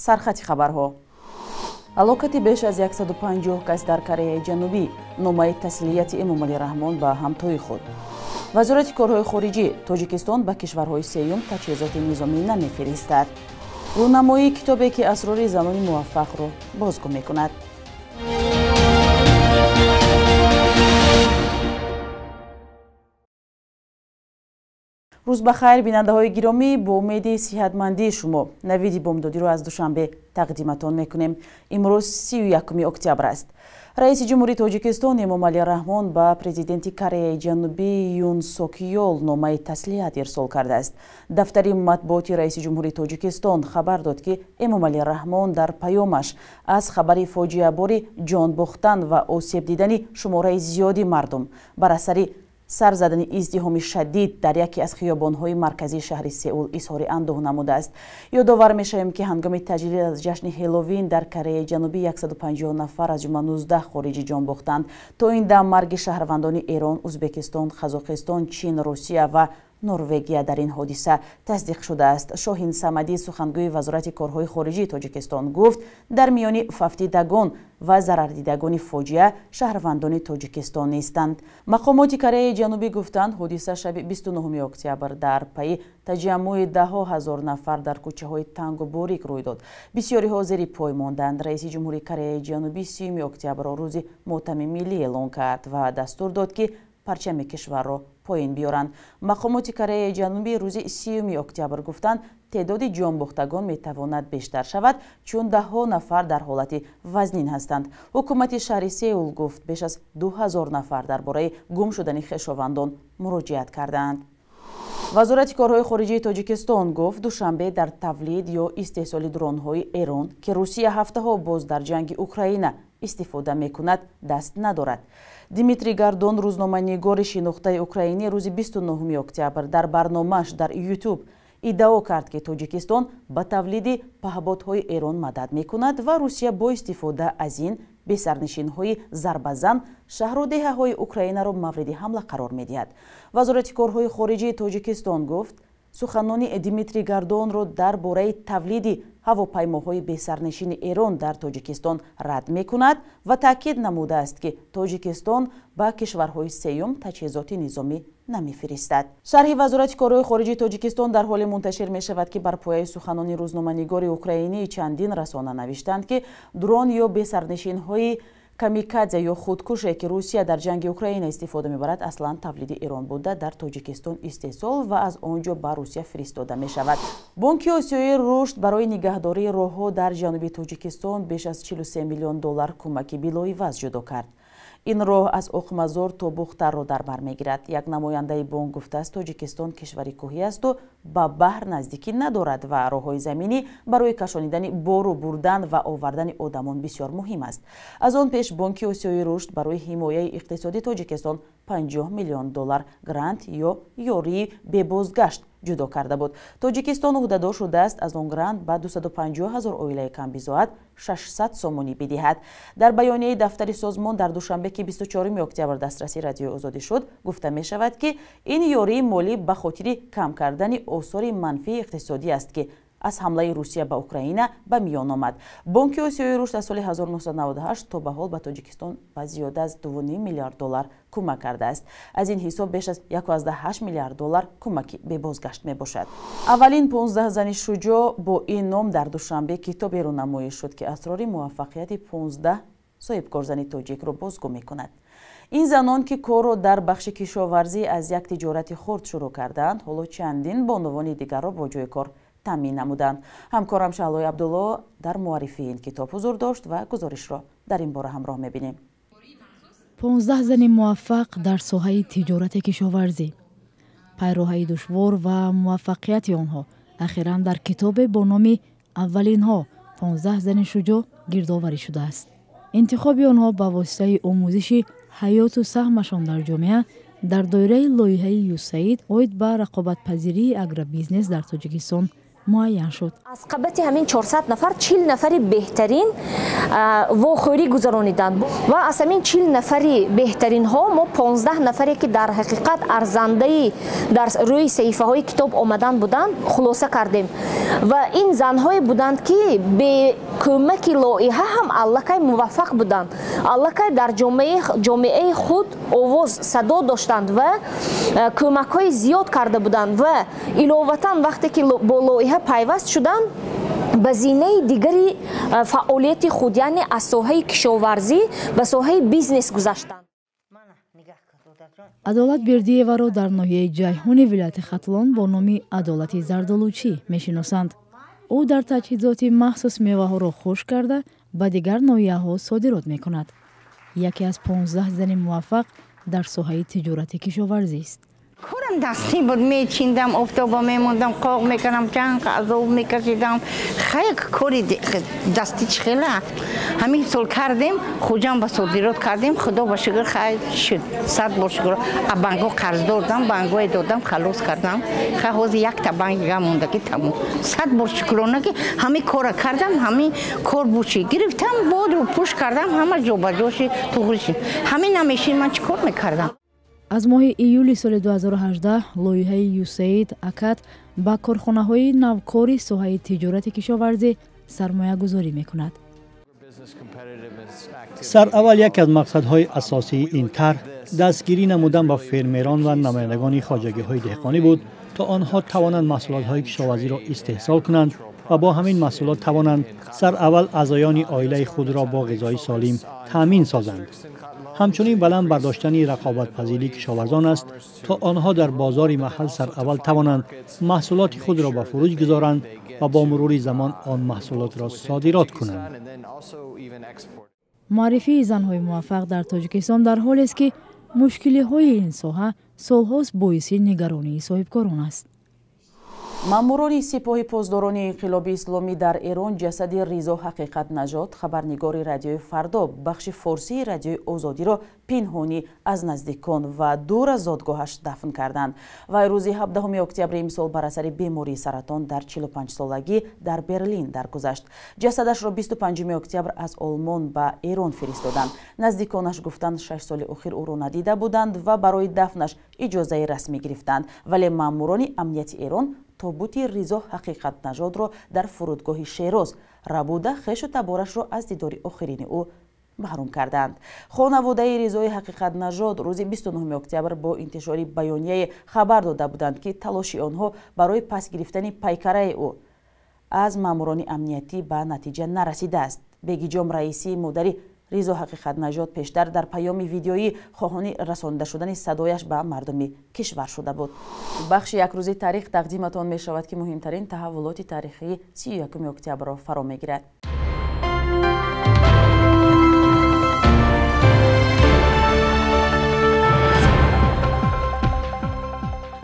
Сархати хабарҳо. Ҳалокати беш аз 150 кас дар Кореяи Ҷанубӣ. Номаи таслияти Эмомалӣ Раҳмон ба ҳамтои худ. Вазорати корҳои хориҷӣ: Тоҷикистон ба кишварҳои сеюм таҷҳизоти низомӣ намефиристад. Рӯнамоии китобе, ки асрори занони муваффақро бозгӯ мекунад. Рӯз ба хайр, бинандаҳои гиромӣ, бо умеди сиҳатмандии шумо навиди бомдодиро аз Душанбе тақдиматон мекунем. Имрӯз 31 октябр аст. Раиси Ҷумҳурии Тоҷикистон Эмомалӣ Раҳмон ба президенти Кореяи Ҷанубӣ Юн Сок Ёл номаи таслият ирсол кардааст. Дафтари матбуоти Раиси Ҷумҳурии Тоҷикистон хабар дод, ки Эмомалӣ Раҳмон дар паёмаш аз хабари фоҷиабори ҷон бохтан ва осеб дидани шумораи зиёди мардум бар асари сар задани издиҳоми шадид дар яке аз хиёбонҳои марказии шаҳри Сеул изҳори андӯҳ намудааст. Ёдовар мешавем, ки ҳангоми таҷлил аз ҷашни Ҳеловин дар Кореяи Ҷанубӣ 150 нафар, аз ҷумла 19 хориҷӣ, ҷон бохтанд. То ин дам марги шаҳрвандони Эрон, Ӯзбекистон, Қазоқистон, Чин, Русия ва Норвегия дар ин ҳодиса тасдиқ шудааст. Шоҳин Самадӣ, сухангӯи Вазорати корҳои хориҷии Тоҷикистон, гуфт, дар миёни фавтидагон ва зарардидагони фоҷиа шаҳрвандони Тоҷикистон нестанд. Мақомоти Кореяи Ҷанубӣ гуфтанд, ҳодиса шаби 29 октябр дар пайи таҷаммуи даҳҳо ҳазор нафар дар кӯчаҳои тангу борик рӯй дод. Бисёриҳо зери пой монданд. Раиси Ҷумҳурии Кореяи Ҷанубӣ 30 октябрро рӯзи мотами миллӣ эълон кард ва дастур дод, ки парчами кишварро поин биёранд. Мақомоти Кореяи Ҷанубӣ рӯзи 30 октябр гуфтанд, теъдоди ҷонбохтагон метавонад бештар шавад, чун даҳҳо нафар дар ҳолати вазнин ҳастанд. Ҳукумати шаҳри Сеул гуфт, беш аз 2000 нафар дар бораи гум шудани хешовандон муроҷиат кардаанд. Вазорати корҳои хориҷии Тоҷикистон гуфт, Душанбе дар тавлид ё истеҳсоли дронҳои Эрон, ки Русия ҳафтаҳо боз дар ҷанги Украина истифода мекунад, даст надорад. Дмитрий Гордон, рӯзноманигори шинохтаи украинӣ, рӯзи 29 октябр дар барномааш дар YouTube иддао кард, ки Тоҷикистон ба тавлиди паҳботҳои Эрон мадад мекунад ва Русия бо истифода аз ин бесарнишинҳои зарбазан шаҳру деҳаҳои Украинаро мавриди ҳамла қарор медиҳад. Вазорати корҳои хориҷии Тоҷикистон гуфт, суханони Дмитрий Гордонро дар бораи тавлиди ҳавопаймоҳои бесарнишини Эрон дар Тоҷикистон рад мекунад ва таъкид намудааст, ки Тоҷикистон ба кишварҳои сеюм таҷҳизоти низомӣ намефиристад. Шарҳи Вазорати корҳои хориҷии Тоҷикистон дар ҳоле мунташир мешавад, ки бар пояи суханони рӯзноманигори украинӣ чандин расона навиштанд, ки дрон ё бесарнишинҳои камикадзе ё худкуше, ки Русия дар ҷанги Украина истифода мебарад, аслан тавлиди Эрон буда, дар Тоҷикистон истеҳсол ва аз он ҷо ба Русия фиристода мешавад. Бонки Осиёии рушд барои нигаҳдории роҳҳо дар ҷануби Тоҷикистон беш аз 43 миллион доллар кӯмаки билоиваз ҷудо кард. Ин роҳ аз Оқмазор то Бухтарро дар бар мегирад. Як намояндаи бонк гуфтааст, Тоҷикистон кишвари кӯҳӣ асту ба баҳр наздикӣ надорад ва роҳҳои заминӣ барои кашонидани бору бурдан ва овардани одамон бисёр муҳим аст. Аз он пеш Бонки Осиёии рушд барои ҳимояи иқтисоди Тоҷикистон 50 миллион доллар грант ё ёрии бебозгашт ҷудо карда буд. Тоҷикистон ӯҳдадор шудааст аз он грант ба 250 ҳазор оилаи камбизоат 600 сомонӣ бидиҳад. Дар баёнияи дафтари созмон дар Душанбе, ки 24 октябр дастраси Радиои Озодӣ шуд, гуфта мешавад, ки ин ёрии молӣ ба хотири кам кардани осори манфии иқтисодӣ аст, ки аз ҳамлаи Русия ба Украина ба миён омад. Бонки Осиёи рушд аз соли 1998 то ба ҳол ба Тоҷикистон ба зиёда аз 2,5 миллиард доллар кӯмак кардааст. Аз ин ҳисоб беш аз 1,8 миллиард доллар кӯмаки бебозгашт мебошад. Аввалин 15 зани шуҷоъ бо ин ном дар Душанбе китобе рӯнамоӣ шуд, ки асрори муваффақияти 15 соҳибкорзани тоҷикро бозгӯ мекунад. Ин занон, ки корро дар бахши кишоварзӣ аз як тиҷорати хурд шурӯъ кардаанд, ҳоло чандин бонувони дигарро бо ҷои кор таъмин намуданд. Ҳамкорам Шаҳлои Абдулло дар муаррифии ин китоб ҳузур дошт ва гузоришро дар ин бора ҳамроҳ мебинем. 15 зани муваффақ дар соҳаи тиҷорати кишоварзӣ, пайроҳаи душвор ва муваффақияти онҳо ахиран дар китобе бо номи «Аввалинҳо: 15 зани шуҷоъ» гирдоварӣ шудааст. Интихоби онҳо ба воситаи омӯзиши ҳаёту саҳмашон дар ҷомеа дар доираи лоиҳаи ЮСАИД оид ба рақобатпазирии агробизнес дар Тоҷикистон Муайян шуд. Аз қабати ҳамин 400 нафар 40 нафари беҳтарин вохӯрӣ гузарониданд ва аз ҳамин 40 нафари беҳтаринҳо мо 15 нафаре ки дар ҳақиқат арзандаи дар рӯи саҳифаҳои китоб омадан буданд, хулоса кардем. Ва ин занҳое буданд, ки бе кӯмаки лоиҳа ҳам аллакай муваффақ буданд, аллакай дар ҷомеаи худ овоз садо доштанд ва кӯмакҳои зиёд карда буданд ва иловатан вақте ки бо лоиҳа пайваст шуданд, ба зинаи дигари фаъолияти худ, яъне аз соҳаи кишоварзӣ ба соҳаи бизнес гузаштанд. Адолат Бердиеваро дар ноҳияи Ҷайҳуни вилояти Хатлон бо номи Адолати Зардолучӣ мешиносанд. Ӯ дар таҷҳизоти махсус меваҳоро хушк карда ба дигар ноҳияҳо содирот мекунад. Яке аз 15 зани муваффақ дар соҳаи тиҷорати кишоварзист. Корам дастӣ буд, мечиндам, офтоба мемондам, қоқ мекардам, чанд азоб мекашидам. Хай кори дастӣ чӣ хела. Ҳамин сол кардем, Хуҷам ба содирот кардем, худо ба шукр хай шуд. 100 бор шукр. А банкҳо қарз додам, банкҳое додам, халос кардам. Хай ҳозир якта банк дига мондаги тамом. 100 бор шукрона ки ҳамин кора кардам, ҳамин кор бучи гирифтам, бодру пӯш кардам, ҳама ҷо ба ҷоши туғри шид. Ҳамин намешин ман чӣ кор мекардам? Аз моҳи июли соли 2018 лоиҳаи ЮСАИД АКАД ба корхонаҳои навкори соҳаи тиҷорати кишоварзӣ сармоягузорӣ мекунад. Сараввал яке аз мақсадҳои асосии ин тарҳ дастгирӣ намудан ба фермерон ва намояндагони хоҷагиҳои деҳқонӣ буд, то онҳо тавонанд маҳсулотҳои кишоварзиро истеҳсол кунанд ва бо ҳамин маҳсулот тавонанд сараввал аъзоёни оилаи худро бо ғизои солим таъмин созанд. Ҳамчунин баланд бардоштани рақобатпазирии кишоварзон аст, то онҳо дар бозори маҳал сараввал тавонанд маҳсулоти худро ба фурӯш гузоранд ва бо мурури замон он маҳсулотро содирот кунанд. Муаррифии занҳои муваффақ дар Тоҷикистон дар ҳолест, ки мушкилиҳои ин соҳа солҳост боиси нигаронии соҳибкорон аст. Маъмурони Сипоҳи Поздорони Инқилоби Исломӣ дар Эрон ҷасади Ризо Ҳақиқатнажод, хабарнигори Радиои Фардо, бахши форсии Радиои Озодиро пинҳонӣ аз наздикон ва дур аз зодгоҳаш дафн карданд. Вай рӯзи 17 октябри имсол бар асари бемории саратон дар 45-солагӣ дар Берлин даргузашт. Ҷасадашро 25 октябр аз Олмон ба Эрон фиристоданд. Наздиконаш гуфтанд, 6 соли охир ӯро надида буданд ва барои дафнаш иҷозаи расмӣ гирифтанд. Вале маъмурони амнияти Эрон тобути Ризо Ҳақиқатнажодро дар фурудгоҳи Шероз рабуда хешу таборашро аз дидори охирини ӯ маҳрум карданд. Хонаводаи Ризои Ҳақиқатнажод рӯзи 29 октябр бо интишори баёнияе хабар дода буданд, ки талоши онҳо барои пас гирифтани пайкараи ӯ аз маъмурони амниятӣ ба натиҷа нарасидааст. Бегиҷом Раисии модари Ризо Ҳақиқатнажод пештар дар паёми видеоӣ хоҳони расонида шудани садояш ба мардуми кишвар шуда буд. Бахши якрӯзи таърих тақдиматон мешавад, ки муҳимтарин таҳаввулоти таърихии 31 октябрро фаро мегирад.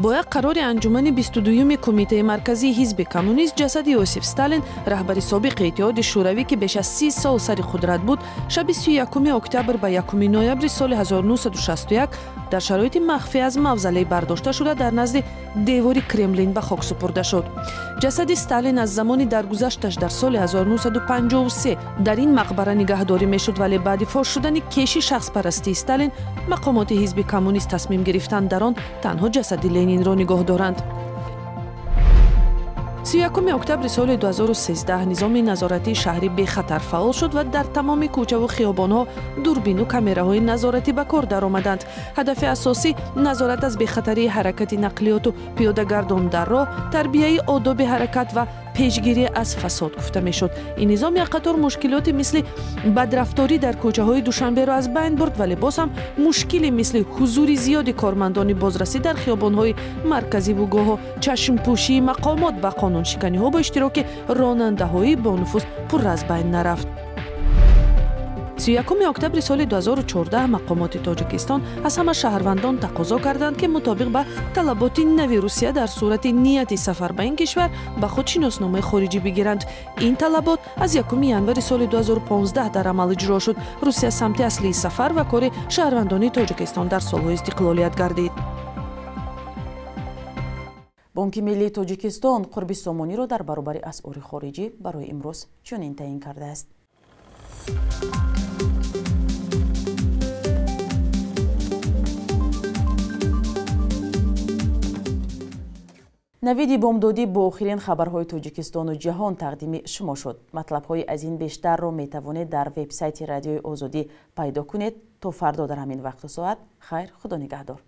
Бо як қарори анҷумани 22-юми Кумитаи марказии ҳизби коммунист ҷасади Иосиф Сталин, раҳбари собиқи Иттиҳоди Шӯравӣ, ки беш аз 30 сол сари қудрат буд, шаби 31 октябр ба 1 ноябри соли 1961 дар шароити махфӣ аз мавзалей бардошта шуда дар назди девори Кремлин ба хок супурда шуд. Ҷасади Сталин аз замони даргузашташ дар соли 1953 дар ин мақбара нигаҳдорӣ мешуд, вале баъди фош шудани кеши шахспарастии Сталин мақомоти ҳизби коммунист тасмим гирифтанд дар он танҳо ҷасади Ленинро нигоҳ доранд. 31 октябри соли 2013 низоми назоратии шаҳри бехатар фаъол шуд ва дар тамоми кӯчаву хиёбонҳо дурбину камераҳои назоратӣ ба кор даромаданд. Ҳадафи асосӣ назорат аз бехатарии ҳаракати нақлиёту пиёдагардон дар роҳ, тарбияи одоби ҳаракат ва пешгирӣ аз фасод гуфта мешуд. Ин низом як қатор мушкилоти мисли бадрафторӣ дар кӯчаҳои Душанберо аз байн бурд, вале боз ҳам мушкиле мисли ҳузури зиёди кормандони бозрасӣ дар хиёбонҳои марказиву гоҳо чашмпӯшии мақомот ба қонуншиканиҳо бо иштироки ронандаҳои бонуфуз пурра аз байн нарафт. 31 октябри соли 2014 мақомоти Тоҷикистон аз ҳама шаҳрвандон тақозо карданд, ки мутобиқ ба талаботи нави Русия дар сурати нияти сафар ба ин кишвар ба худ шиносномаи хориҷӣ бигиранд. Ин талабот аз 1 январи соли 2015 дар амал иҷро шуд. Русия самти аслии сафар ва кори шаҳрвандони Тоҷикистон дар солҳои истиқлолият гардид. Бонки миллии Тоҷикистон қурби сомониро дар баробари асъори хориҷӣ барои имрӯз чунин таъин кардааст. Навиди бомдодӣ бо охирин хабарҳои Тоҷикистону ҷаҳон тақдими шумо шуд. Матлабҳои аз ин бештарро метавонед дар вебсайти Радиои Озодӣ пайдо кунед. То фардо дар ҳамин вақту соат хайр, Худо нигаҳдор.